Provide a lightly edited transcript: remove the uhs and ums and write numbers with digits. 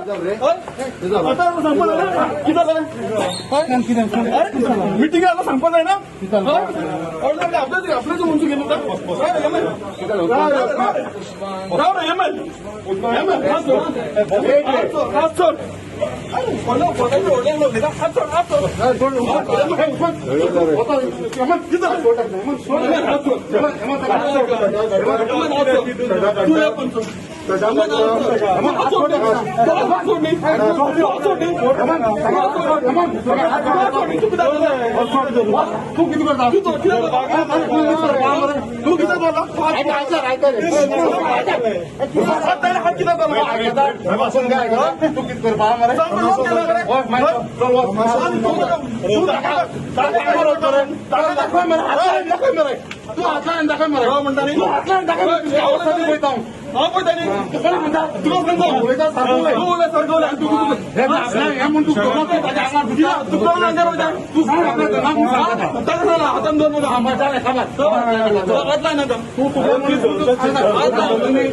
आतां सांगपा जायना कितें जालें? मिटींग आतां सांगपा जायना. आपल्याच आपल्याच म्हणून गेलो. राव रे हेमंत, हेमंत, हात सोड, हात सोड. हात सोड, हात सोड. तूं कितें करता? तूं कितें करता? तूं कितें करपा मरे? दाखय मरे, तूं हातलान दाखय मरे. म्हणटा तूं हातलान दाखय. पळयता हांव, पळयता न्ही. कोण म्हणटा तुका? उलयता सारको उलय, तूं उलय सारको उलय. तूं हें म्हूण तूं तूं कोण अंगार वयता? तूं सांग ताका सांगला हातान दोन. हात लाय नाका. तूं हात लाय.